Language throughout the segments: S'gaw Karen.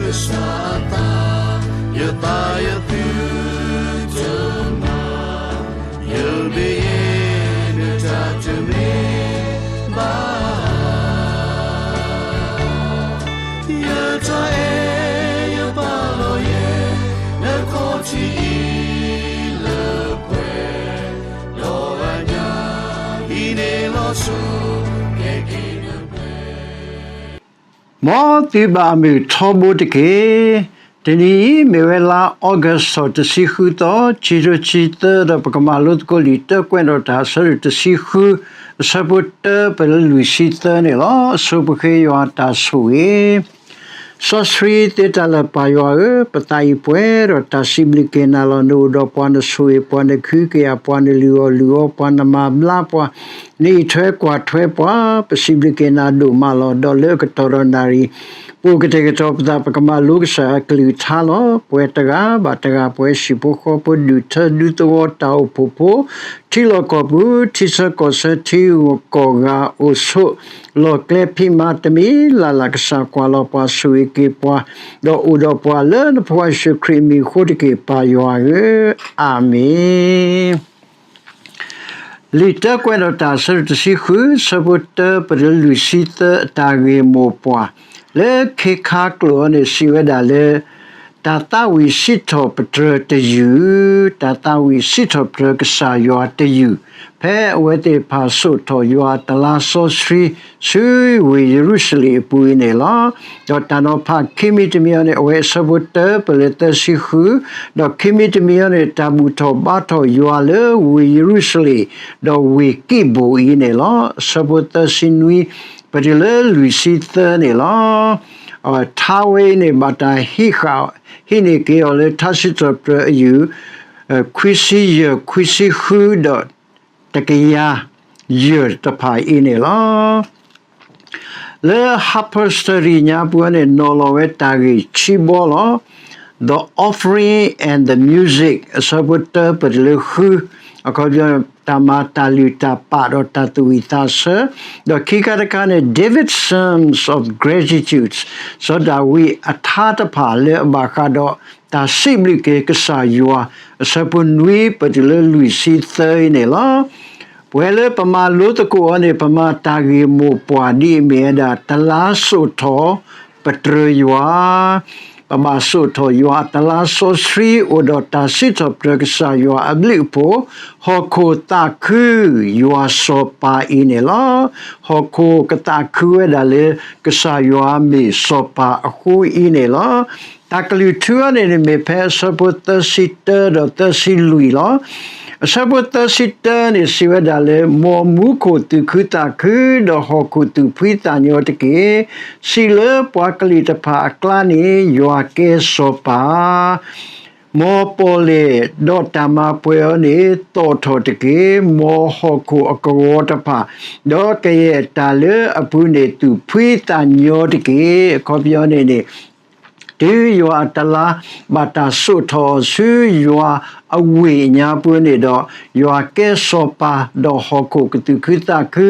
ကစၢ်အသး, ယသးယသုတမၤ, ယမ့ၢ်ယဲ နတၢ်တမ့ၢ်ဘၣ် ယတၢ်အဲၣ်ယပာ်လီၤယဲ နခီၣ်ထံးအံၤလၢပှဲၤ, ဒီးအညၣ်အံၤန့ၣ်လီၤဆီ ကဲက့ၤနပှဲၤ မ်သုဘၣ်မုာ်ထီဘိတက့ၢ်. တနံၤအံၤ မ့ၢ်ဝဲလါ August ထီၣ်တဆံဃုသီ, ခံကထိခံဆံသၢ, ဒီးပကမၤလိသကိးလံာ်တၢကွဲးနီၣ်တၢ် အဆၢဒိၣ်တဆံဃု, အဆၢဖိတၢပၢၢ်လၢလွံၢ်ဆံသၢန့ၣ်လီၤ. အဆိပဃ့ယွၤတၢ်ဆိၣ်ဂ့ၤ စီဆှံသ့တၢ်လၢပၢ်ယွၤဧၢ, ပသးအံၤပှဲၤဒီးတၢ်စံးဘျုးက့ၤနၤလီၤ. နအိၣ်ဒီးပှၤ နဆိၣ်ဂ့ၤပှၤ နကဟုကယာ်ပှၤ နလုၢ်အီၣ်လုၢ်အီပှၤ နမၤဘျါပှၤ နအံးထွဲကွၢ်ထွဲပှၤ, ပစံးဘျုးက့ၤနၤဒိၣ်မးလီၤ. ဒီးလၢအကတီၢ်ဒီးနၣ်ရံၣ် ပအိၣ်ကတဲာ်ကတီၤပသး ပကမၤလိကစၢ်ယွၤအကလုၢ်ကထါလီၤ. ပဝဲတဂၤဘၣ်တဂၤ ပဝဲဟံၣ်ဖိဃီဖိ ဒူၣ်ထၢဒူသဝီ တၢ်အိၣ်ဖှိၣ်ဖိ ထံလီၢ်ကီၢ်ပူၤ ထံဆၢကီၢ်ဆၢ ထံဂုၤကီၢ်ဂၤအိၣ်ဆိး လီၢ်ကျဲဖံးမၤတမံၤလၢ်လၢ် ကစၢ်ကွၢ်လီၤပှၤ ဆိၣ်ဂ့ၤက့ၤပှၤ ဒီးအိၣ်ဒီးပှၤလၢနဖိခွါယ့ၣ်ၡူးခရံာ်အမံၤအဃိတက့ၢ် ပၢ်ယွၤဧၢ, အၤမ့ၣ်. လံာ်တၢကွဲးနီၣ်တၢ် အဆၢဒိၣ်တဆံဃု, အဆၢဖိတၢပၢၢ်လၢလွံၢ်ဆံသၢ အတၢ်ဂ့ၢ်မိၢ်ပှၢ် လၢခ့ခါကျိာ်အံၤန့ၣ် စံးဝဲဒၣ်လၢ တၢ်သးဝံၣ်စံးထီၣ်ပတြၢၤတယုၢ်, တၢ်သးဝံၣ်စံးထီၣ်ပတြၢၤကစၢ်ယွၤတယုၢ်, ဖဲအဝဲသ့ၣ်တဖၣ်စိာ်ထီၣ်ယွၤအတလါစီဆှံ ဆူဝ့ၢ်ယရူၤၡလ့ၣ်အပူၤအံၤန့ၣ်လီၤ. ဒီးတၢ်နီၤဖးခံမံၤတမံၤအံၤန့ၣ် အဝဲအဆၢဖိတၢပၢၢ်လၢသၢဆံဃု, ဒီးခံမံၤတမံၤအံၤန့ၣ် တၢ်ဘူၣ်ထီၣ်ဘါထီၣ်ယွၤလၢဝ့ၢ်ယရူၤၡလ့ၣ် ဒီးဝ့ၢ်ကံးဘိၣ်အံၤန့ၣ်လီၤ. အဆၢဖိသၢဆံနွံ ပတုၤလၢလွံၢ်ဆံသၢန့ၣ်လီၤ. ထါဝဲအံၤန့ၣ် ဘၣ်တၢ်ဟံးဃာ် ဟံးန့ၢ်က့ၤအီၤလၢထါစံးထီၣ်ပတြၢၤအယုၢ် ခွံဆံယဲၢ် ခွံဆံဃု ဒီး တကယၤယဲၢ်တဖၣ်အံၤန့ၣ်လီၤ. လၢ Harper's Study ညါပူၤန့ၣ် နီၤလီၤဝဲတၢ်ဂ့ၢ်ခံဘီလီၤ. The Offering and the Music အဆၢဖိတၢပၢၢ်တုၤလၢဃု, အခီပညီ တၢ်မၤတၢ်လုၢ်တၢ်ပာ်ဒီးတၢ်သူၣ်ဝံၣ်သးဆၢ, ဒီးခံခါတခါန့ၣ် David's Psalms of Gratitude စီၤဒၤဝံးအထါတဖၣ်လၢအဘၣ်ဃးဒီးတၢ်စံးဘျုးက့ၤကစၢ်ယွၤ အဆၢဖိနွံပတုၤလၢလွံၢ်ဆံသၢအံၤန့ၣ်လီၤ. ပဝဲလၢပမၤလိသကိးအီၤန့ၣ် ပမၤတၢ်ဂ့ၢ်မိၢ်ပှၢ်ဒ်အမ့ၢ်ဝဲဒၣ် တလါစိာ်ထီၣ်ပတြၢၤယွၤ, ပဘၣ်စိာ်ထီၣ်ယွၤအတလါစီဆှံ အိၣ်ဒီးတၢ်စံးထီၣ်ပတြၢၤကစၢ်ယွၤအဘျုးအဖှိၣ်, ဟီၣ်ခိၣ်သးခုယွၤစီၤပၤအံၤန့ၣ်လီၤ. ဟီၣ်ခိၣ်ကသးခုဝဲဒၣ်လၢ ကစၢ်ယွၤမ့ၢ်စီၤပၤအဃိအံၤန့ၣ်လီၤ. တၢ်ကလုၢ်ထူအံၤန့ၣ် မ့ၢ်ဖဲအဆၢဖိသၢဆံတၢဒီးသၢဆံလွံၢ်လီၤ. အဆၢဖိသၢဆံတၢန့ၣ် စံးဝဲဒၣ်လၢ မ်မူခိၣ်သူၣ်ခုသးခု ဒီးဟီၣ်ခိၣ်သူၣ်ဖှံသးညီတက့ၢ်. စံးလၢပှၤကလုာ်တဖၣ်အကျါန့ၣ် ယွၤကဲစီၤပၤ မ်ပီၣ်လဲၣ်ဒီးတၢ်မၤပှဲၤအီၤန့ၣ် သီၣ်ထီၣ်တက့ၢ်. မ်ဟီၣ်ခိၣ်အကဝီၤတဖၣ် ဒီးကယဲၢ်တၢ်လၢအပူၤန့ၣ် သူၣ်ဖှံသးညီတက့ၢ်. အခီပညီန့ၣ်န့ၣ် တုၤယွၤအတလါ ဘၣ်တၢ်စိာ်ထီၣ်အီၤဆူယွၤအဝ့ၢ်ညါပူၤန့ၣ်ဒီး ယွၤကဲစီၤပၤ ဒီးဟီၣ်ခိၣ်ကသူၣ်ခုသးခု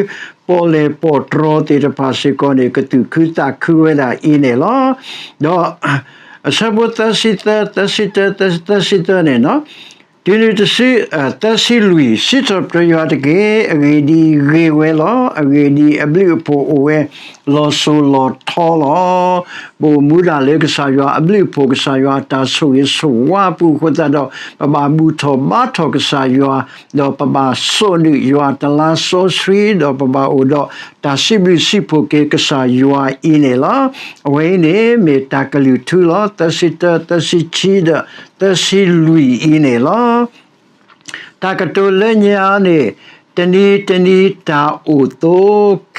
ပီၣ်လဲၣ်ပီၣ်တြီသ့ၣ်တဖၣ်စ့ၢ်ကီးန့ၣ် ကသူၣ်ခုသးခုဝဲဒၣ်အံၤန့ၣ်လီၤ. ဒီး အဆၢဖိသၢဆံသၢ, သၢဆံတၢ, သၢဆံသၢန့ၣ်, တုၤနုၤတဆံ, သၢဆံလွံၢ်, စံးထီၣ်ပတြၢၤယွၤတက့ၢ်. အဂ့ၢ်ဒ်အံၤ, ဂ့ၤဝဲလီၤ. အဂ့ၢ်ဒ်အံၤ, အဘျုးအဖှိၣ်အိၣ်ဝဲလီၤစိၤလီၤထီလီၤ. ပအိၣ်မူဒၣ်လၢကစၢ်ယွၤအဘျုးအဖှိၣ်, ကစၢ်ယွၤအတၢ်ဆိၣ်ဂ့ၤဆိၣ်ဝါအပူၤအဃိသတးဒီး ပဘၣ်ဘူၣ်ထီၣ်ဘါထီၣ်ကစၢ်ယွၤ, ဒီးပဘၣ်စိာ်နုာ်ယွၤအတလါစီဆှံ, ဒီးပဘၣ်အိၣ်ဒီးတၢ်စံးဘျုးစံးဖှိၣ်က့ၤကစၢ်ယွၤအံၤန့ၣ်လီၤ. အဝဲအံၤန့ၣ် မ့ၢ်တၢ်ကလုၢ်ထူလီၤ. သၢဆံတၢ, သၢဆံခံဒီး သၢဆံလွံၢ်အံၤန့ၣ်လီၤ. တၢ်ကတိၤလၢညါန့ၣ်, တနံၤတနံၤတၢ်အိၣ်သိ,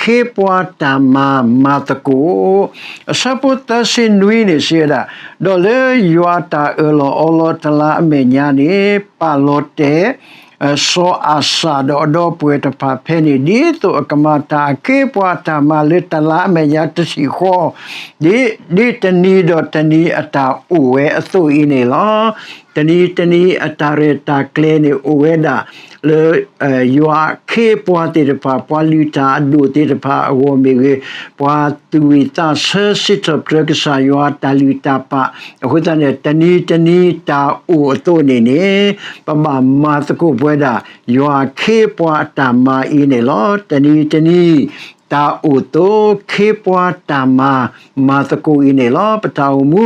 ခ့ပှၤတၢ်မၤမၤသကိး, အဆၢဖိသၢဆံနွံန့ၣ် စံးဝဲဒၣ်, ဒီးလၢယွၤအတၢ်အၢၣ်လီၤအီလီၤတလါအမဲာ်ညါန့ၣ် ပာ်လီၤတဲာ် စီၤအၤစၣ်ဒီးအဒီပုၢ်ဝဲၢ်တဖၣ်ဖဲန့ၣ် ဒ်သိးအကမၤတၢ်အခ့အပှၤအတၢ်မၤလၢတလါအမဲာ်ညါတဆံဃီ, ဒ်တနံၤဒီးတနံၤအတၢ်အိၣ်ဝဲအသိးအံၤန့ၣ်လီၤ. တနံၤတနံၤအတၢ်ရဲၣ်တၢ်ကျဲၤန့ၣ်အိၣ်ဝဲဒၣ်လၢ ယွၤအခ့အပှၤသ့ၣ်တဖၣ် ပှၤလုၢ်တၢ်အဒိၣ်သ့ၣ်တဖၣ်အဂီၢ်မ့ၢ်ဂ့ၤ, ပှၤသူၣ်ဝံၣ်သးဆၢစံးထီၣ်ပတြၢၤကစၢ်ယွၤတၢ်လုၢ်တၢ်ပာ်, အဃိသတးန့ၣ် တနံၤတနံၤတၢ်အိၣ်အသိးန့ၣ်န့ၣ် ပဘၣ်မၤသကိးပဝဲဒၣ် ယွၤအခ့အပှၤအတၢ်မၤအံၤန့ၣ်လီၤ. တနံၤတနံၤ တၢ်အိၣ်အသိး ခ့ပှၤတၢ်မၤ မၤသကိးအံၤန့ၣ်လီၤ. ပတၢ်အိၣ်မူ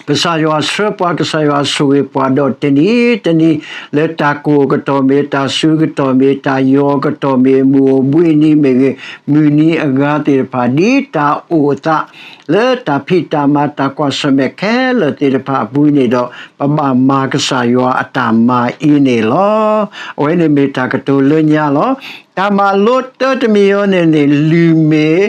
ကစၢ်ယွၤဆှၢပှၤ ကစၢ်ယွၤဆိၣ်ဂ့ၤပှၤဒီးတနံၤတနံၤ လၢတၢ်ကိၢ်ကတီၢ်မ့ၢ် တၢ်စူၤကတီၢ်မ့ၢ် တၢ်ယီၤကတီၢ်မ့ၢ် မုၢ်အိၣ်ဘှံးနံၤမ့ၢ်ဂ့ၤ မုၢ်နံၤအဂၤသ့ၣ်တဖၣ် ဒ်တၢ်အိၣ်အသး လၢတၢ်ဖံးတၢ်မၤတၢ်ကွၢ်ဆၢၣ်မဲာ်ခဲလၢာ်သ့ၣ်တဖၣ်အပူၤန့ၣ်ဒီး ပဘၣ်မၤကစၢ်ယွၤအတၢ်မၤအံၤန့ၣ်လီၤ. အဝဲန့ၣ်မ့ၢ်တၢ်ကတိၤလၢညါလီၤ. တၢ်မၤလိတၢတမံၤအံၤန့ၣ်န့ၣ် လုၢ်မ့ၢ်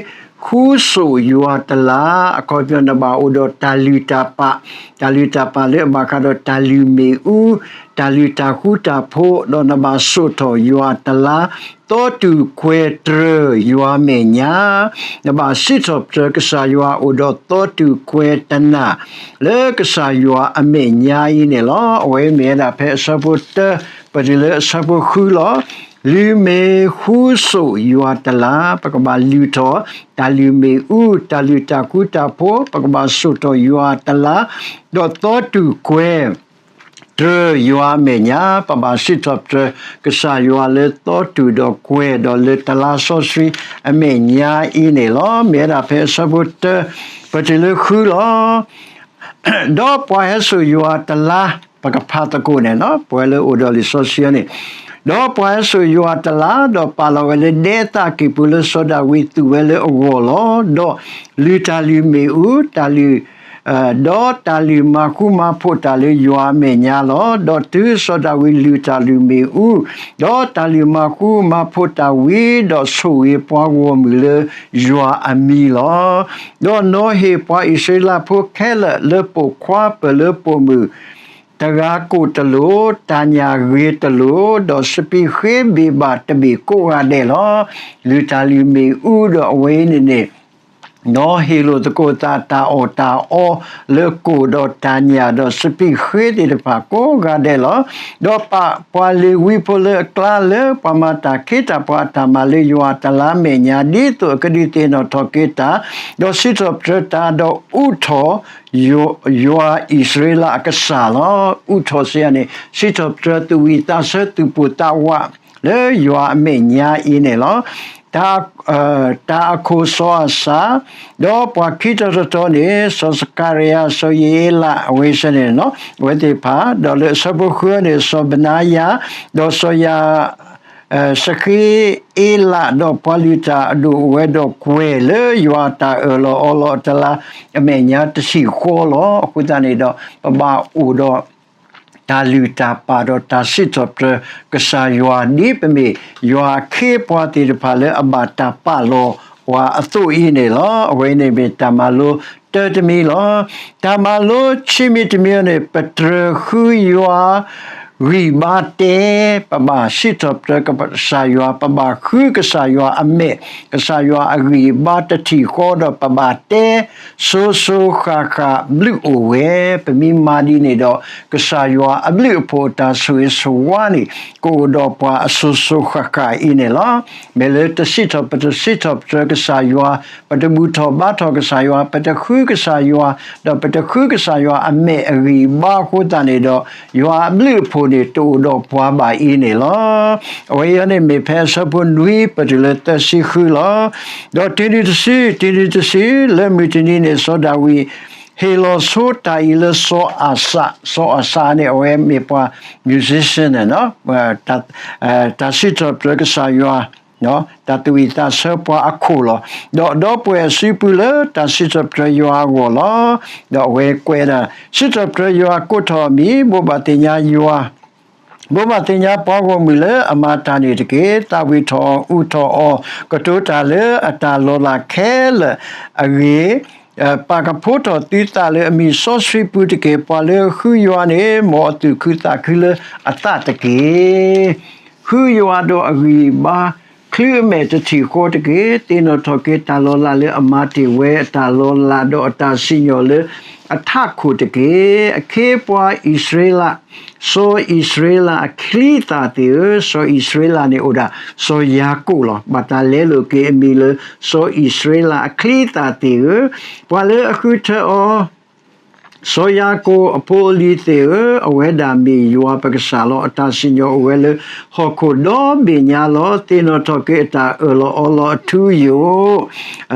ဃူစိာ်ယွၤတလါ, အခီပညီနဘၣ်အိၣ်ဒီးတၢ်လုၢ်တၢ်ပာ်, တၢ်လုၢ်တၢ်ပာ်လၢအဘၣ်ဃးဒီးတၢ်လုၢ်မ့ၣ်အူ, တၢ်လုၢ်တၢ်ဃူတၢ်ဖိး, ဒီးနဘၣ်စိာ်ထီၣ်ယွၤတလါ, သီတူၢ်ကွဲၤတြၢၤယွၤအမဲာ်ညါ, နဘၣ်စံးထီၣ်ပတြၢၤကစၢ်ယွၤအိၣ်ဒီးသီတူၢ်ကွဲၤတနၢ် လၢကစၢ်ယွၤအမဲာ်ညါအံၤန့ၣ်လီၤ. အဝဲမ့ၢ်ဝဲဒၣ်ဖဲအဆၢဖိတၢ ပတုၤလၢအဆၢဖိဃုလီၤ. လုၢ်မ့ၢ်ဃူစိာ်ယွၤတလါ, ပကဘၣ်လုၢ်ထီၣ် တၢ်လုၢ်မ့ၣ်အူ, တၢ်လုၢ်တၢ်ဃူတၢ်ဖိး, ပကဘၣ်စိာ်ထီၣ်ယွၤတလါ, ဒီးသီတူၢ်ကွဲၤ တြၢၤယွၤအမဲာ်ညါ, ပဘၣ်စံးထီၣ်ပတြၢၤကစၢ်ယွၤလၢသီတူၢ်ဒီးကွဲၤ ဒီးလၢတလါစီဆှံအမဲာ်ညါအံၤန့ၣ်လီၤ. မ့ၢ်ဝဲဒၣ်ဖဲအဆၢဖိတၢ ပတုၤလၢဃုလီၤ. ဒီးပှၤဟဲစိာ်ယွၤတလါ, ပကဖးသကိးန့ၣ်, ပှၤလၢအိၣ်ဒီးလံာ်စီဆှံန့ၣ်, ဒီးပှၤဟဲစိာ်ယွၤတလါ, ဒီးပာ်လီၤဝဲလၢဒဲသၣ်ကံၢ်ပူၤလၢစီၤဒၤဝံးသူၣ်ဝဲလၢအဂီၢ်လီၤ. ဒီးလုၢ်တၢ်လုၢ်မ့ၣ်အူ, တၢ်လုၢ် ဒီးတၢ်လုၢ်မၤဃူမၤဖိးတၢ်လၢယွၤအမဲာ်ညါလီၤ. ဒီးတုၤစီၤဒၤဝံးလုၢ်တၢ်လုၢ်မ့ၣ်အူ, ဒီးတၢ်လုၢ်မၤဃူမၤဖိးတၢ်ဝံၤ, ဒီးဆိၣ်ဂ့ၤပှၤဂီၢ်မုၢ်လၢယွၤအမံၤလီၤ. ဒီးနီၤဟ့ၣ်ပှၤအံၣ်စရ့လးဖိခဲလၢာ်လၢပိာ်ခွါပၢၢ်လၢပိာ်မုၣ်, တဂၤကိၣ်တလိာ်, တၢ်ညၣ်ဂ့ၤတလိာ်, ဒီးစပံးဃ့ဘ့ၣ်ဘၣ်တဘ့ၣ်ကိးဂၤဒဲးလီၤ. လုၢ်တၢ်လုၢ်မ့ၣ်အူဒီးအဝဲအံၤန့ၣ်န့ၣ် နီၤဟ့ၣ်လိာ်သကိးသးတၢ်အီၣ်တၢ်အီလၢကိၣ်ဒီးတၢ်ညၣ်ဒီးစပံးဃ့သ့ၣ်တဖၣ်ကိးဂၤဒဲးလီၤ. ဒီးပာ်ပှၤလ့ၤဝံဖိလၢအကျါလၢပှၤမၤတၢ်ခ့တၢ်ပှၤအတၢ်မၤလၢယွၤအတလါမဲာ်ညါ ဒ်သိးအကဒုးသ့ၣ်နီၣ်ထီၣ်က့ၤတၢ်, ဒီးစံးထီၣ်ပတြၢၤတၢ်ဒီးအူးထီၣ် ယွၤအံၣ်စရ့လးအကစၢ်လီၤ. အူးထီၣ်စ့ၢ်န့ၣ် စံးထီၣ်ပတြၢၤသူၣ်ဝံၣ်သးဆၢသူၣ်ပိၢ်သးဝး လၢယွၤအမဲာ်ညါအံၤန့ၣ်လီၤ. တၢ်အခိၣ်စီၤအၤစၤ, ဒီးပှၤခံတီၤတတီၤန့ၣ် စီၤစကၤရယၤ, စီၤယ့အ့လး, အဝဲစ့ၢ်န့ၣ် အဝဲသ့ၣ်တဖၣ်, ဒီးလၢအဆၢဖိဃုန့ၣ် စီၤဘနါယၤ, ဒီးစီၤယၤ စဃ့အ့လး, ဒီးပှၤလုၢ်တၢ်အဒိၣ်အဝဲဒီးကွဲၤလၢယွၤအတၢ်အၢၣ်လီၤအီလီၤအတလါအမဲာ်ညါတဆံဃီလီၤ. အဃိသတးန့ၣ်ဒီး ပဘၣ်အိၣ်ဒီး တၢ်လုၢ်တၢ်ပာ်ဒီးတၢ်စံးထီၣ်ပတြၢၤကစၢ်ယွၤ ဒ်ပမ့ၢ်ယွၤအခ့အပှၤသ့ၣ်တဖၣ်လၢအဘၣ်တၢ်ပာ်လီၤပှၤအသိးအံၤန့ၣ်လီၤ. အဝဲန့ၣ်မ့ၢ်တၢ်မၤလိတၢတမံၤလီၤ. တၢ်မၤလိခံမံၤတမံၤန့ၣ် ပတြၢၤဃုယွၤ ဂံၢ်ဘါတဲ, ပဘၣ်စံးထီၣ်ပတြၢၤကစၢ်ယွၤ, ပဘၣ်ဃုကစၢ်ယွၤအမဲာ်, ကစၢ်ယွၤအဂံၢ်ဘါတထံၣ်ဃီဒီး ပဘၣ်တဲ စိၤစိၤဃၣ်ဃၣ်ဘျုးအိၣ်ဝဲ, ပမ့ၢ်မၤဒ်န့ၣ်ဒီး ကစၢ်ယွၤအဘျုးအဖှိၣ်အတၢ်ဆိၣ်ဂ့ၤဆိၣ်ဝါန့ၣ် ကအိၣ်ဒီးပှၤအစိၤစိၤဃၣ်ဃၣ်အံၤန့ၣ်လီၤ. မ့ၢ်လၢတစံးထီၣ် ပတစံးထီၣ်ပတြၢၤကစၢ်ယွၤ, ပတဘူၣ်ထီၣ်ဘါထီၣ်ကစၢ်ယွၤ, ပတဃုကစၢ်ယွၤ, ဒီးပတဃုကစၢ်ယွၤအမဲာ်အဂံၢ်ဘါအဃိသတးန့ၣ်ဒီး ယွၤအဘျုးအဖှိၣ်န့ၣ် တအိၣ်ဒီးပှၤဘၣ်အံၤန့ၣ်လီၤ. အဝဲအံၤန့ၣ်မ့ၢ်ဖဲအဆၢဖိနွံ ပတုၤလၢသၢဆံဃုလီၤ. ဒီးတုၤနုၤတစု, တုၤနုၤတစု, လၢမုၢ်တနံၤန့ၣ် စီၤဒၤဝံး ဟ့ၣ်လီၤဆိတၢ်အံၤလၢစီၤအၤစး, စီၤအၤစးန့ၣ် အဝဲမ့ၢ်ပှၤ musician န့ၣ်, တၢ်စံးထီၣ်ပတြၢၤကစၢ်ယွၤ, တၢ်သူၣ်ဝံၣ်သးဆၢပှၤအခိၣ်လီၤ. ဒီးဒီပုၢ်ဝဲၢ်အစုပူၤလၢတၢ်စံးထီၣ်ပတြၢၤယွၤအဂီၢ်လီၤ. ဒီးအဝဲကွဲးဒၣ် စံးထီၣ်ပတြၢၤယွၤ ကိးထီၣ်အမံၤ, ဘိးဘၣ်သ့ၣ်ညါယွၤ ဘိးဘၣ်သ့ၣ်ညါပှၤဂီၢ်မုၢ်လၢအမၤတၢ်န့ၣ်တက့ၢ်. သးဝံၣ်ထီၣ်အီၤ, အူးထီၣ်အီၤ, ကတိၤတၢ်လၢအတၢ်လီၤလးခဲလၢာ်အဂ့ၢ် ပာ်ကဖိထီၣ်သုသးလၢအမံၤစီဆှံပူၤတက့ၢ်. ပှၤလၢအဃုယွၤန့ၣ် မ်အသူၣ်ခုသးခုလၢအသးတက့ၢ်. ဃုယွၤဒီးအဂံၢ်အဘါ ချုအမဲာ်တထံၣ်ဃီတက့ၢ်. သ့ၣ်နီၣ်ထီၣ်က့ၤတၢ်လီၤလးလၢအမၤတ့ၢ်ဝဲအတၢ်လီၤလးဒီးအတၢ်စံၣ်ညီၣ်လၢအထးခိၣ်တက့ၢ်. အခ့အပှၤအံၣ်စရ့လး, စီၤအံၣ်စရ့လးအချံအသၣ်သ့ၣ်ဧၢ, စီၤအံၣ်စရ့လးန့ၣ်အိၣ်ဒၣ်စီၤယၤကိာ်လီၤ. ဘၣ်တၢ်လဲလိာ်က့ၤအမံၤလၢ စီၤအံၣ်စရ့လးအချံအသၣ်သ့ၣ်ဧၢ, ပှၤလၢအဃုထၢအီၤ စီၤယၤကိာ်အဖိအလံၤသ့ၣ်ဧၢ, အဝဲဒၣ်မ့ၢ်ယွၤပကစၢ်လီၤ. အတၢ်စံၣ်ညီၣ်အိၣ်ဝဲလၢဟီၣ်ခိၣ်ဒီဘ့ၣ်ညါလီၤ. သ့ၣ်နီၣ်ထီၣ်က့ၤအတၢ်အၢၣ်လီၤအီလီၤအထူအယိာ်,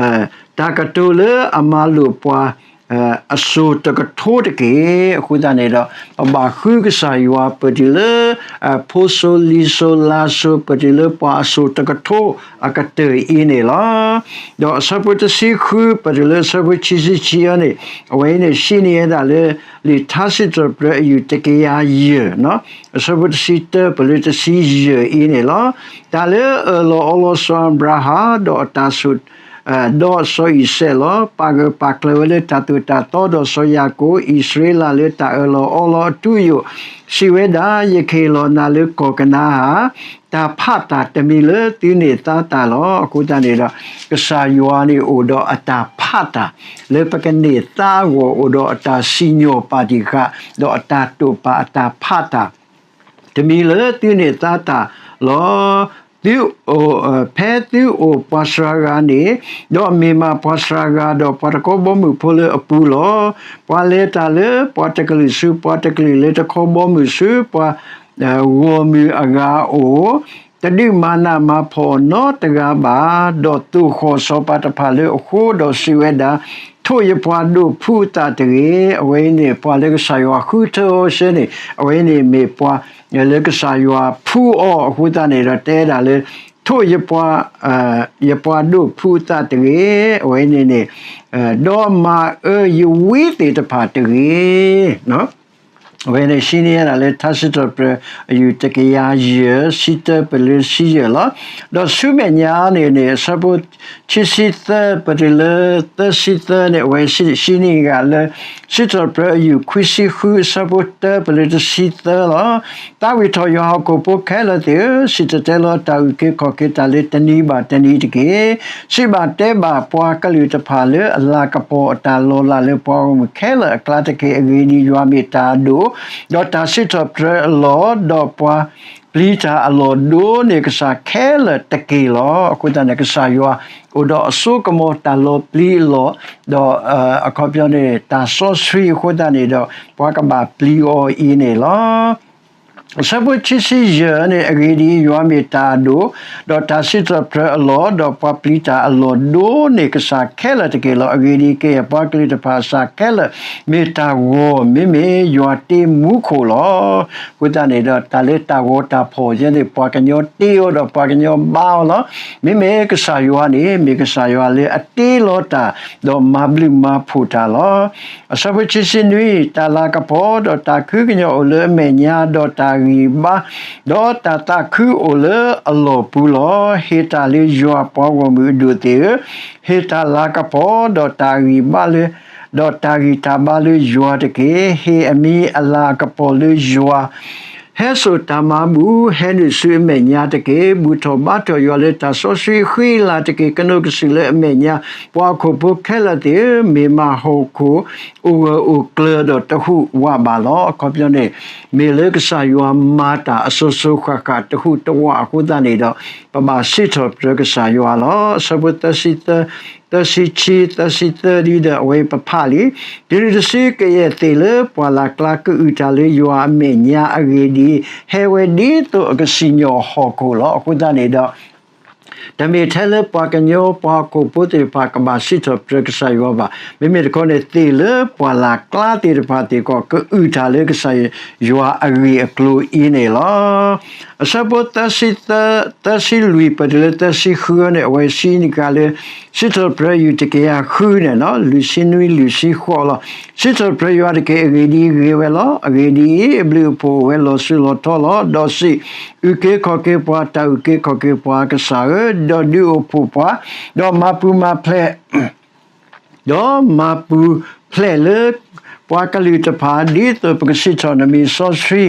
တၢ်ကတိၤလၢအမၤလိာ်ပှၤ အစိၤတကထိတက့ၢ်. အဃိသတးန့ၣ်ဒီး ပဘၣ်ဃုကစၢ်ယွၤပတုၤလၢ ဖိစိၤလံၤစိၤလါစိၤ ပတုၤလၢပှၤအစိၤတကထိအကတၢၢ်အံၤန့ၣ်လီၤ. ဒီးအဆၢဖိတဆံဃု ပတုၤလၢအဆၢဖိခံဆံခံအံၤန့ၣ် အဝဲအံၤန့ၣ် ဟံးန့ၢ်ဝဲဒၣ်လၢ လံာ်ထါစံးထီၣ်ပတြၢၤအယူၢ်တကယၤယဲၢ် အဆၢဖိတဆံတၢ ပတုၤလၢတဆံယဲၢ်အံၤန့ၣ်လီၤ. တၢ်လၢအၢၣ်လီၤအီလီၤစီၤအၤဘြၤဟၣ် ဒီးအတၢ်ဆိၣ် ဒီးစီၤအံၤစဲးလီၤ. ပာ်ဂၢၢ်ပာ်ကျၢၤဝဲလၢတၢ်သိၣ်တၢ်သီ ဒီးစီၤယၤကိာ် အံၣ်စရ့လးလၢတၢ်အၢၣ်လီၤအီလီၤအထူအယိာ်, စံးဝဲဒၣ်, ယကဟ့ၣ်လီၤနၤလၢကီၢ်ကနၤဧၣ် တၢ်ဖးတၢ်တမံၤလၢသုန့ၢ်သါတၢ်လီၤ. အဃိသတးန့ၣ်ဒီး ကစၢ်ယွၤန့ၣ်အိၣ်ဒီးအတၢ်ဖးတၢ် လၢပကန့ၢ်သါအဂီၢ် အိၣ်ဒီးအတၢ်စံၣ်ညီၣ်ပာ်တံၢ်ဃာ် ဒီးအတၢ်တိာ်ပာ်အတၢ်ဖးတၢ် တမံၤလၢသုန့ၢ်သါတၢ်လီၤ. သု ဖဲသုအိၣ်ပှၤစှၤဂၤန့ၣ်, ဒီးမ့ၢ်မးပှၤစှၤဂၤ ဒီးပှၤတခီဘီမုၢ်ဖိလၢအပူၤလီၤ. ပှၤလဲၤတၢ်လၢပှၤတကလုာ်ဆူ ပှၤတကလုာ်လၢတခီဘီမုၢ်ဆူ ပှၤ ဂီၢ်မုၢ်အဂၤအအိၣ်, တဒုးမၤနးမၤဖှီၣ်နီတဂၤဘၣ်, ဒီးသိၣ်ဃီၣ်စီၤပၤတဖၣ်လၢအဃိ, ဒီးစံးဝဲဒၣ်, ထိၣ်ယပှၤဒိၣ်ဖှူအသးတဂ့ၤ. အဝဲအံၤန့ၣ် ပှၤလၢကစၢ်ယွၤဃုထၢအီၤစ့ၢ်န့ၣ် အဝဲအံၤန့ၣ်မ့ၢ်ပှၤလၢကစၢ်ယွၤဖှူအီၤအဃိသတးန့ၣ်ဒီး တဲဒၣ်လၢ ထိၣ်ယပှၤ ယပှၤဒိၣ်ဖှူအသးတဂ့ၤ. အဝဲန့ၣ်န့ၣ် ဒီးမၤအၢယဝံသ့ၣ်တဖၣ်တဂ့ၤ. အဝဲန့ၣ်ဟံးန့ၢ်ဝဲဒၣ်လၢထါစံးထီၣ်ပတြၢၤအယူၢ်တကယၤယဲၢ် ဆံတၢပတုၤလၢဆံယဲၢ်လီၤ. ဒီးဆူမဲာ်ညါန့ၣ်န့ၣ် အဆၢဖိခံဆံသၢ ပတုၤလၢသၢဆံသၢန့ၣ် အဝဲဟံးန့ၢ်ဂၤလၢ စံးထီၣ်ပတြၢၤအယူၢ်ခွံဆံဃု အဆၢဖိတၢပတုၤလၢတဆံသၢလီၤ. သးဝံၣ်ထီၣ်ယွၤဟီၣ်ခိၣ်ဖိခဲလၢာ်သ့ၣ်ဧၢ, စံၣ်တဲၤတဲလီၤတၢ်အုၣ်က့ၤခီၣ်က့ၤတၢ်လၢတနံၤဘၣ်တနံၤတက့ၢ်. စံးဘၣ်တဲဘၣ်ပှၤကလုာ်တဖၣ်လၢအလၤကပီၤအတၢ်လီၤလးလၢပှၤဂီၢ်မုၢ်ခဲလၢာ်အကျါတက့ၢ်. အဂ့ၢ်ဒ်အံၤ, ယွၤမ့ၢ်တၢ်အဒိၣ်, ဒီးတၢ်စံးထီၣ်ပတြၢၤအလီၢ်, ဒီးပှၤပျံၤတၢ်အလီၢ်ဒိၣ်န့ၢ်ကစၢ်ခဲလၢာ်တက့ၢ်လီၤ. အဃိသတးန့ၣ် ကစၢ်ယွၤအိၣ်ဒီးအစိကမီၤတၢ်လီၤပျံၤအလီၢ်, ဒီးအခီပညီန့ၣ် တၢ်စီဆှံအဃိသတးန့ၣ်ဒီး ပှၤကဘၣ်ပျံၤအီၤအံၤန့ၣ်လီၤ. အဆၢဖိခံဆံယဲၢ်န့ၣ် အဂ့ၢ်ဒ်အံၤ, ယွၤမ့ၢ်တၢ်အဒိၣ်, ဒီးတၢ်စံးထီၣ်ပတြၢၤအလီၢ်, ဒီးပှၤပျံၤတၢ်အလီၢ်ဒိၣ်န့ၢ်ကစၢ်ခဲလၢာ်တက့ၢ်လီၤ. အဂ့ၢ်ဒ်အံၤ, ကယဲၢ်ပှၤကလုာ်တဖၣ်အစၢ်ခဲလၢာ် မ့ၢ်တၢ်ဂီၤ, မ့မ့ၢ်ယွၤတ့မူခိၣ်လီၤ. အဃိသတးန့ၣ်ဒီး တၢ်လၢတၢ်ဂီၤတၢ်ဖီၣ်ယဲန့ၣ် ပှၤကညီတ့အီၤဒီးပှၤကညီဘါအီၤလီၤ. မ့မ့ၢ်ကစၢ်ယွၤန့ၣ် မ့ၢ်ကစၢ်ယွၤလၢအတ့လီၤတၢ် ဒီးမၤဘျုးမၤဖှိၣ်တၢ်လီၤ. အဆၢဖိခံဆံနွံ, တၢ်လၤကပီၤ ဒီးတၢ်ခုကညီၤအိၣ်လၢအမဲာ်ညါ, ဒီးတၢ်ဂံၢ်ဘါ ဒီးတၢ်သးခုအိၣ်လၢအလီၢ်ပူၤလီၤ. ဟ့ၣ်တၢ်လၢယွၤပှၤဂီၢ်မုၢ်အဒိၣ်သ့ၣ်ဧၢ, ဟ့ၣ်တၢ်လၤကပီၤ ဒီးတၢ်ဂံၢ်ဘါလၢ ဒီးတၢ်ဂံၢ်တၢ်ဘါလၢယွၤတက့ၢ်. ဟ့ၣ်အမံၤအလၤအကပီၤလၢယွၤ ဟဲစိာ်တၢ်မၤဘူၣ် ဟဲနုာ်ဆူအမဲာ်ညါတက့ၢ်. ဘူၣ်ထီၣ်ဘါထီၣ်ယွၤလၢတၢ်စီဆှံအဃံအလၤတက့ၢ်. ကနိးကစုာ်လၢအမဲာ်ညါ, ပှၤဟီၣ်ခိၣ်ဖိခဲလၢာ်သ့ၣ်ဧၢ, မ့ၢ်မးဟီၣ်ခိၣ်အိၣ်ဂၢၢ်အိၣ်ကျၢၤဒီးတဟူးဝးဘၣ်လီၤ. အခီပညီန့ၣ် မ့ၢ်လၢကစၢ်ယွၤမၤတၢ်အစိၤစိၤဃၣ်ဃၣ်တဟူးတဝးအဃိသတးန့ၣ်ဒီး ပဘၣ်စံးထီၣ်ပတြၢၤကစၢ်ယွၤလီၤ. အဆၢဖိသၢဆံသၢ, သၢဆံခံ, သၢဆံသၢဒ်ဒီး အဝဲပဖးလံ. တုၤနုၤတစုကယဲၢ်သ့ၣ်လၢပှၢ်လၢ်ကျါ ကအုၣ်တၢ်လၢယွၤအမဲာ်ညါအဂ့ၢ်ဒ်အံၤ, ဟဲဝဲဒ်သိးအကစံၣ်ညီၣ်ဟီၣ်ခိၣ်လီၤ. အဃိသတးန့ၣ်ဒီး တမ့ၢ်ထဲလၢပှၤကညီ ပှၤဟီၣ်ခိၣ်ဖိသ့ၣ်တဖၣ် ကဘၣ်စံးထီၣ်ပတြၢၤကစၢ်ယွၤဘၣ်. မ့မ့ၢ်တခီန့ၣ် သ့ၣ်လၢပှၢ်လၢ်ကျါသ့ၣ်တဖၣ်သ့ၣ်ကီး ကအုၣ်တၢ်လၢကစၢ်ယွၤအဂ့ၢ်အကျိၤအံၤန့ၣ်လီၤ. အဆၢဖိသၢဆံသၢ, သၢဆံလွံၢ် ပတုၤလၢသၢဆံဃုန့ၣ် အဝဲစံးန့ၢ်က့ၤလၢ စံးထီၣ်ပတြၢၤယူၢ်တကယၤဃုန့ၣ်, လွံၢ်ဆံနွံ လွံၢ်ဆံဃိးလီၤ. စံးထီၣ်ပတြၢၤယွၤတက့ၢ်. အဂ့ၢ်ဒ်အံၤ, ဂ့ၤဝဲလီၤ. အဂ့ၢ်ဒ်အံၤ, အဘျုးအဖှိၣ်အိၣ်ဝဲလီၤစိၤလီၤထီလီၤ. ဒီးစံး, အုၣ်က့ၤခီၣ်က့ၤပှၤ, တၢ်အုၣ်က့ၤခီၣ်က့ၤပှၤကစၢ်ဧၢ, ဒီးဒုးအိၣ်ဖှိၣ်ပှၤ, ဒီးမၤပူၤမၤဖျဲး ဒီးမၤပူၤဖျဲးလၢပှၤကလုာ်တဖၣ် ဒ်သိးပကစံးထီၣ်နမံၤစီဆှံ,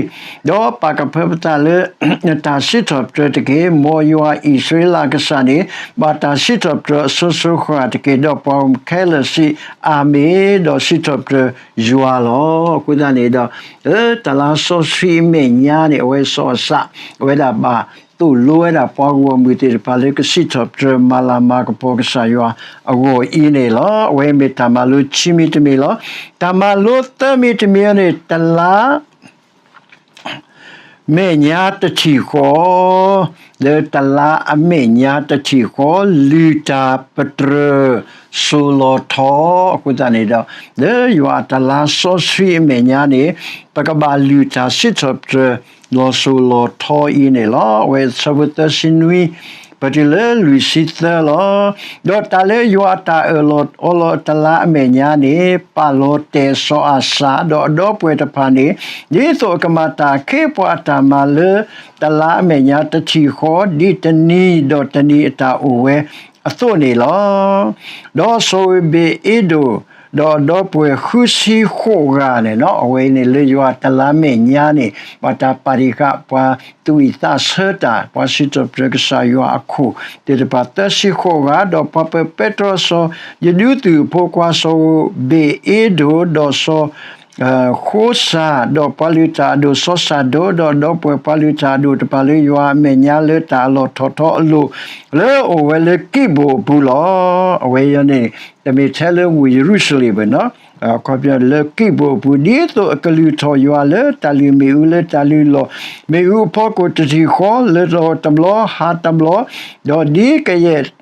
ဒီးပာ်ကဖၢပသးလၢနတၢ်စံးထီၣ်ပတြၢၤတက့ၢ်. မ်ယွၤအံၣ်စရ့လးအကစၢ်န့ၣ် ဘၣ်တၢ်စံးထီၣ်ပတြၢၤအစိၤစိၤဃၣ်ဃၣ်တက့ၢ်. ဒီးပှၤဂီၢ်မုၢ်ခဲလၢာ်စံး, အၤမ့ၣ်, ဒီးစံးထီၣ်ပတြၢၤယွၤလီၤ. အဃိသတးန့ၣ်ဒီး လၢတလါစီဆှံအမဲာ်ညါန့ၣ် အဝဲစီၤအၤစၣ် အဝဲဒၣ်ဘၣ်သိၣ်လိဝဲဒၣ်ပှၤဂီၢ်မုၢ်သ့ၣ်တဖၣ်လၢ ကစံးထီၣ်ပတြၢၤမၤလၤမၤကပီၤကစၢ်ယွၤအဂီၢ်အံၤန့ၣ်လီၤ. အဝဲမ့ၢ်တၢ်မၤလိခံမံၤတမံၤလီၤ. တၢ်မၤလိသၢမံၤတမံၤန့ၣ် တလါ မဲာ်ညါတထံၣ်ဃီ, လၢတလါအမဲာ်ညါတထံၣ်ဃီ လုၢ်တၢ်ပတြၢၤစိၤလီၤထီ. အဃိသတးန့ၣ်ဒီး လၢယွၤအတလါစီဆှံအမဲာ်ညါန့ၣ် ပကဘၣ်လုၢ်တၢ်စံးထီၣ်ပတြၢၤလီၤစိၤလီၤထီအံၤန့ၣ်လီၤ. အဝဲဆၢဖိသၢဆံနွံ ပတုၤလၢလွံၢ်ဆံသၢလီၤ. ဒီးတၢ်လၢယွၤအတၢ်အၢၣ်လီၤအီလီၤအတလါအမဲာ်ညါန့ၣ် ပာ်လီၤတဲာ်စီၤအၤစၣ် ဒီးအဒီပုၢ်ဝဲၢ်တဖၣ်န့ၣ် ဒ်သိးအကမၤတၢ်အခ့အပှၤအတၢ်မၤလၢ တလါအမဲာ်ညါတထံၣ်ဃီ ဒ်တနံၤဒီးတနံၤအတၢ်အိၣ်ဝဲအသိးန့ၣ်လီၤ. ဒီးစီၤဧ့ၤဘ့ၣ်အ့ဒိၣ် ဒီးအဒီပုၢ်ဝဲၢ်ဃုဆံဃိးဂၤန့ၣ်လီၤ. အဝဲအံၤန့ၣ်လၢယွၤတလါမဲာ်ညါန့ၣ် ဘၣ်တၢ်ပာ်တ့ၢ်ဃာ်ပှၤသူၣ်ဝံၣ်သးဆၢတၢ် ပှၤစံးထီၣ်ပတြၢၤကစၢ်ယွၤအခိၣ်သ့ၣ်တဖၣ်သၢဆံဃိးဂၤ, ဒီးပှၤပၢၤပဲတြီစီၤယဒုသုးအဖိခွါစီၤဧ့ၤဘ့ၣ်အ့ဒိၣ် ဒီးစီၤ ဃိစၤ, ဒီးပှၤလုၢ်တၢ်အဒိၣ်စီၤစၤဒိၣ်, ဒီးဒီပုၢ်ဝဲၢ်ပှၤလုၢ်တၢ်အဒိၣ်တဖၣ်လၢယွၤအမဲာ်ညါလၢတၢ်အလီၢ်ထီၣ်ထီအလိၤ လၢအိၣ်ဝဲလၢကံးဘိၣ်အပူၤလီၤ. အဝဲအံၤန့ၣ် တမ့ၢ်ထဲလၢဝ့ၢ်ယရူၤၡလ့ၣ်ဘၣ်နီၤ, အခီပညီလၢကံးဘိၣ်အပူၤ ဒ်သိးအကလုၢ်ထီၣ်ယွၤလၢတၢ်လုၢ်မ့ၣ်အူလၢတၢ်လုၢ်လီၢ်မ့ၣ်အူအဖီခိၣ်တထံၣ်ဃီ လၢလီၤတဘျီဟါတဘျီ, ဒီးဒ်ကယဲၢ်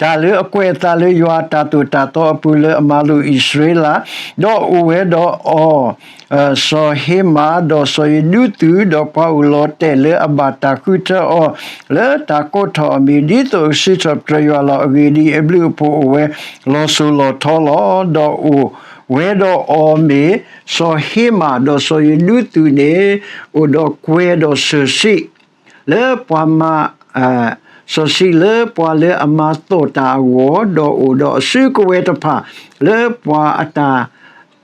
တၢ်လၢအကွဲးအသးလၢယွၤအတၢ်သိၣ်တၢ်သီအပူၤလၢအမၤလိာ်အံၣ်စရ့လး, ဒီးအိၣ်ဝဲဒီးအီၤ စီၤဟ့မၣ်, ဒီးစီၤယဒုသုး, ဒီးပှၤအိၣ်လီၤတဲာ်လၢအဘၣ်တၢ်ဃုထၢအီၤ လၢတၢ်ကိးထီၣ်အမံၤ ဒ်သိးအကစံးထီၣ်ပတြၢၤယွၤလီၤ. အဂ့ၢ်ဒ်အံၤ, အဘျုးအဖှိၣ်အိၣ်ဝဲလီၤစိၤလီၤထီလီၤ. ဒီးအိၣ်ဝဲဒီးအီၤမ့ၢ် စီၤဟ့မၣ်, ဒီးစီၤယဒုသုးန့ၣ် အိၣ်ဒီးကွဲၤဒီးစီၤစံး လၢပှၤမၤ စီၤစံးလၢပှၤလၢအမၤသီၣ်တၢ်အဂီၢ်, ဒီးအိၣ်ဒီးအစုကဝဲၤတဖၣ် လၢပှၤအတၢ်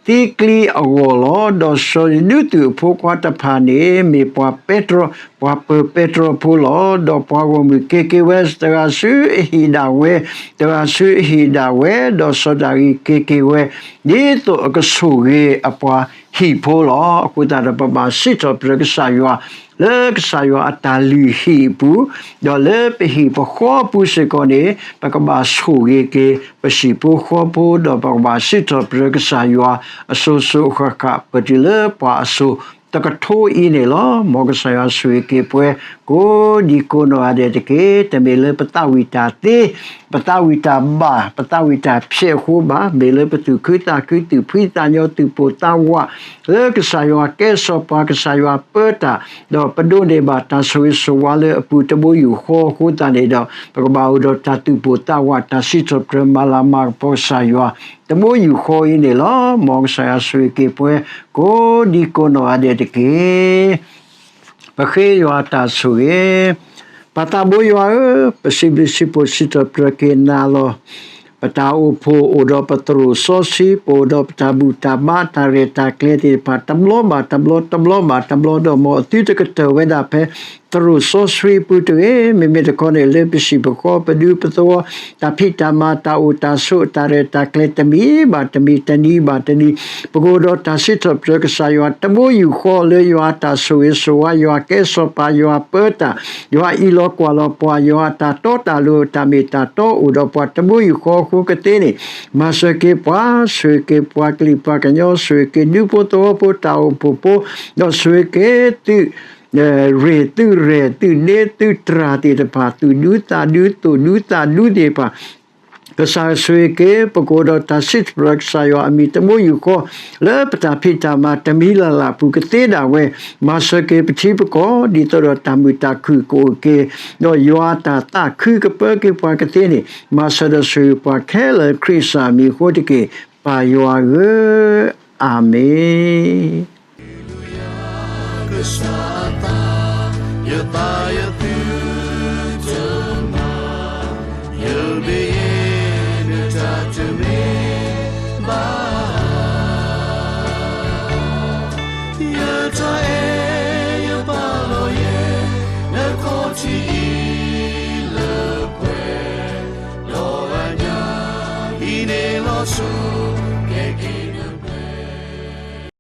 သံကျံအဂီၢ်လီၤ. ဒီးစီၤယဒုသုးအဖိခွါတဖၣ်န့ၣ် မ့ၢ်ပှၤပဲတြီ, ပှၤပၢၤပဲတြီဖိလီၤ. ဒီးပှၤဂီၢ်မုၢ်က့ၤက့ၤဝဲ တဂၤဆူအဟံၣ်ဒၣ်ဝဲ, တဂၤဆူအဟံၣ်ဒၣ်ဝဲ, ဒီးစီၤဒၤဝံးက့ၤက့ၤဝဲ ဒ်သိးအကဆိၣ်ဂ့ၤအပှၤဟံၣ်ဖိလီၤ. အဃိသတးဒီး ပဘၣ်စံးထီၣ်ပတြၢၤကစၢ်ယွၤ လၢကစၢ်ယွၤအတၢ်လုၢ်ဟံၣ်အပူၤ, ဒီးလၢပဟံၣ်ပဃီအပူၤစ့ၢ်ကီးန့ၣ် ပကဘၣ်ဆိၣ်ဂ့ၤက့ၤ ပဟံၣ်ဖိဃီဖိ, ဒီးပကဘၣ်စံးထီၣ်ပတြၢၤကစၢ်ယွၤ အစိၤစိၤအဃၣ်ဃၣ် ပတုၤလၢပှၤအစိၤတကထိအံၤန့ၣ်လီၤ. မ်ကစၢ်ယွၤဆိၣ်ဂ့ၤက့ၤပှၤ ကိးဒံကိးနီၢ်ဂၤဒဲးတက့ၢ်. တမ့ၢ်လၢပသးဝံၣ်တၢ်သ့, ပသးဝံၣ်တၢ်ဘၣ်, ပသးဝံၣ်တၢ်ဖျဲးအဃိဘၣ်, မ့ၢ်လၢပသူၣ်ခုသးခု သူၣ်ဖှံသးညီ သူၣ်ပိၢ်သးဝး လၢကစၢ်ယွၤကဲစီၤပၤ ကစၢ်ယွၤပၢတၢ်, ဒီးပဒိးန့ၢ်ဘၣ်တၢ်ဆိၣ်ဂ့ၤဆိၣ်ဝါလၢအပူၤတဘိယူၢ်ဃီအဃိသတးန့ၣ်ဒီး ပကဘၣ်အိၣ်ဒီးတၢ်သူၣ်ပိၢ်သးဝး တၢ်စံးထီၣ်ပတြၢၤမၤလၤမၤကပီၤကစၢ်ယွၤ တဘိယူၢ်ဃီအံၤန့ၣ်လီၤ. မ်ကစၢ်ယွၤဆိၣ်ဂ့ၤက့ၤပှၤ ကိးဒံကိးနီၢ်ဂၤဒဲးတက့ၢ်. ပဃ့ယွၤတၢ်ဆိၣ်ဂ့ၤ, ပၢ်သးဘိယွၤဧၢ, ပစံးဘျုးစံးဖှိၣ်စံးထီၣ်ပတြၢၤက့ၤနၤလီၤ. ပတၢ်အိၣ်ဖှိၣ်အိၣ်ဒီးပသရိာ်စီဆှံ, ပအိၣ်ဒီးပတၢ်ဘူၣ်တၢ်ဘါ တၢ်ရဲၣ်တၢ်ကျဲၤသ့ၣ်တဖၣ် တဘျီဘၣ်တဘျီ တဘျီဘၣ်တဘျီ ဒီးမ်အသုတကတၢၢ်ဝဲဒၣ်ဖဲ သရိာ်စီဆှံအပူၤတဂ့ၤ. မ့မ့ၢ်တခီန့ၣ် လၢပဟံၣ်ပဃီ ပဒူပသဝီ တၢ်ဖံးတၢ်မၤ တၢ်အိၣ်တၢ်ဆိး တၢ်ရဲၣ်တၢ်ကျဲၤ တမံၤဘၣ်တမံၤ တနံၤဘၣ်တနံၤ ပကအိၣ်ဒီးတၢ်စံးထီၣ်ပတြၢၤကစၢ်ယွၤ တဘိယူၢ်ဃီလၢယွၤအတၢ်ဆိၣ်ဂ့ၤဆိၣ်ဝါ ယွၤကဲစီၤပၤ ယွၤပၢတၢ် ယွၤအံးလီၤကွၢ်လီၤပှၤ ယွၤအတၢ်တီတၢ်လိၤ တၢ်မ့ၢ်တၢ်တီအိၣ်ဒီးပှၤ တဘိယူၢ်ဃီအဃိကသ့န့ၣ် မၤစၢၤက့ၤပှၤ ဆိၣ်ဂ့ၤက့ၤပှၤကလုာ်ပှၤကညီ ဆိၣ်ဂ့ၤက့ၤဒူဖိသဝီဖိ တၢ်အိၣ်ဖှိၣ်ဖိ ဒီးဆိၣ်ဂ့ၤက့ၤသုး ရ့ၣ်သုးရဲၣ်သုးဒ့သုးတြၢ်သ့ၣ်တဖၣ် သူၣ်ဒူသးဒူသိၣ်ဒူသးဒူသ့ၣ်တဖၣ် ကစၢ်ဆိၣ်ဂ့ၤက့ၤ ပကအိၣ်ဒီးတၢ်စံးထီၣ်ပတြၢၤကစၢ်ယွၤအမံၤတဘိယူၢ်ဃီ လၢပတၢ်ဖံးတၢ်မၤတမံၤလၢ်လၢ်အပူၤကသ့ဒၣ်ဝဲ မၤစၢၤက့ၤပထံပကီၢ် ဒ်သိးဒီးတၢ်မုာ်တၢ်ခုၣ်ကအိၣ်က့ၤ ဒီးယွၤအတၢ်သးခုကပၢက့ၤပှၤကသ့န့ၣ် မၤစၢၤဒီးဆိၣ်ဂ့ၤပှၤခဲလၢာ်ခရံာ်ကစၢ်အမံၤအဃိတက့ၢ် ပၢ်ယွၤဧၢ, အၤမ့ၣ်.